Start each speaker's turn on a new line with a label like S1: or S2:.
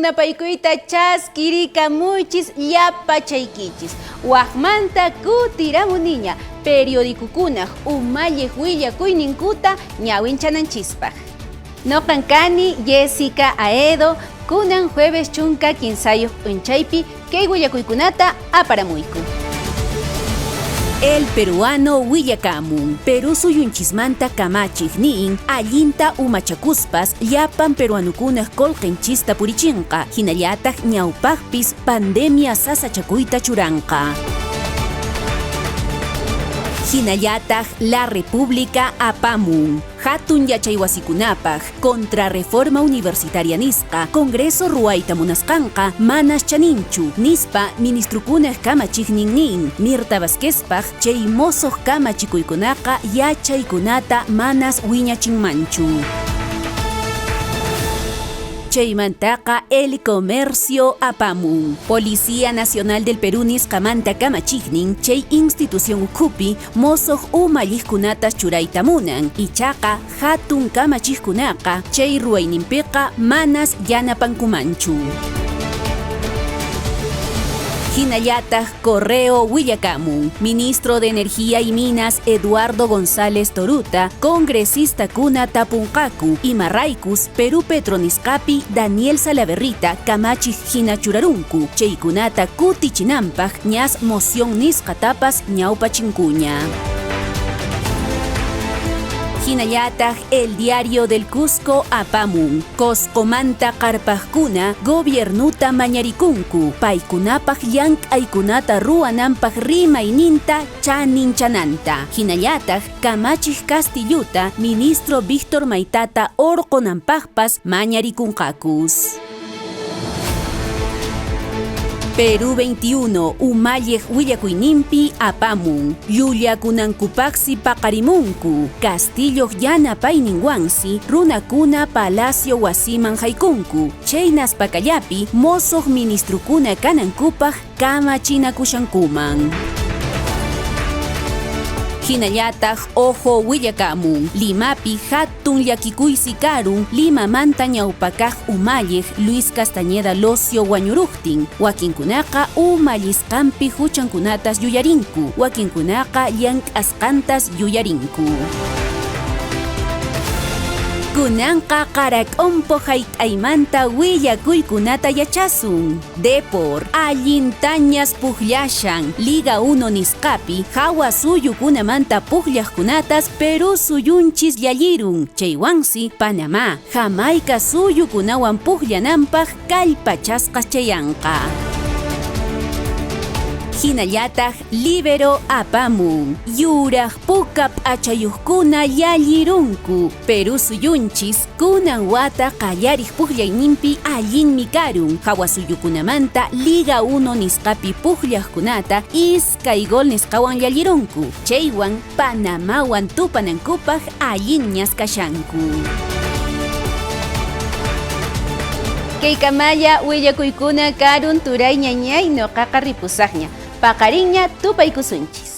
S1: Hatun napaykuyta chaskirikamuychis llapachaykichis. Waqmanta kutiramuniña periodicokunaq umalliq willakuyninkuta ñawinchananchispaq. Noqan kani Jessica Aedo, kunan jueves 13 p'unchaypi kay willakuykunata aparamuyku.
S2: El Peruano willakamun, Perú suyunchismanta kamachiq nin allinta umachakuspas llapan peruanukunaq qullqinchista purichinqa, hinallataq ñawpaqpis pandemia sasachakuyta churanqa. Hinallataq La República apamun, hatun yachaywasikunapaq Contrarreforma Universitaria nisqa Congreso ruwayta munasqanqa manas chaninchu, nispa ministrukunaq kamachiqnin nin, Mirtha Vásquezpaq chay mosoq kamachikuykunaqa yachaykunata manas wiñachinmanchu. Chaymantaqa El Comercio apamun, Policía Nacional del Perú nisqamanta kamachiqnin chay institución ukhupi mosoq umalliqkunatas churayta munan, ichaqa hatun kamachiqkunaqa chay ruwayninpiqa manas yanapankumanchu. Hinallataq Correo willakamun, Ministro de Energía y Minas Eduardo González Toruta, congresistakuna tapunqaku imaraykus Perú Petro nisqapi Daniel Salaverryta kamachiq hina churarunku, chaykunata kutichinanpaq ñas moción nisqatapas ñawpachinkuña. Hinallataq El Diario del Cusco apamun, Coscomanta qarpaqkuna gobiernuta mañarikunku, paykunapaq llank'aykunata ruwananpaq rimayninta chaninchananta. Hinallataq kamachiq Castilluta ministro Víctor Maitata orqonanpaqpas mañarikunqakus. Perú 21 umalliq willakuyninpi apamun, llullakunankupaqsi paqarimunku, Castilloq yanapayninwansi runakuna Palacio wasiman haykunku, chaynas pakallapi mosoq ministrukuna kanankupaq kamachinakushankuman. Hinallataq Ojo willakamun, Limapi hatun llakikuysi karun Limamanta ñawpakaq umalliq Luis Castañeda Lossio wañuruqtin, wakinkunaqa umallisqanpi huchankunatas yuyarinku, wakinkunaqa llank'asqantas yuyarinku. Kunanqa qarak'ompo hayt'aymanta willakuykunata yachasun. Depor, allintañas pukllashan Liga 1 nisqapi hawa suyukunamanta pukllaqkunatas Perú suyunchis llallirun, chaywansi Panamá, Jamaica suyukunawan pukllananpaq kallpachasqas chayanqa. Hinallataq Libero apamun, yuraq puka p'achayuqkuna llallirunku, Perú suyunchis kunan wata qallariq pukllayninpi allinmi karun, hawa suyukunamanta Liga 1 nisqapi pukllaqkunata iskay gol nisqawan llallirunku, chaywan Panamawan tupanankupaq allinñas kashanku.
S1: Kaykamalla willakuykuna karun turay ñañay noqaqa ripusaqña, paqarinña tupaykusunchis.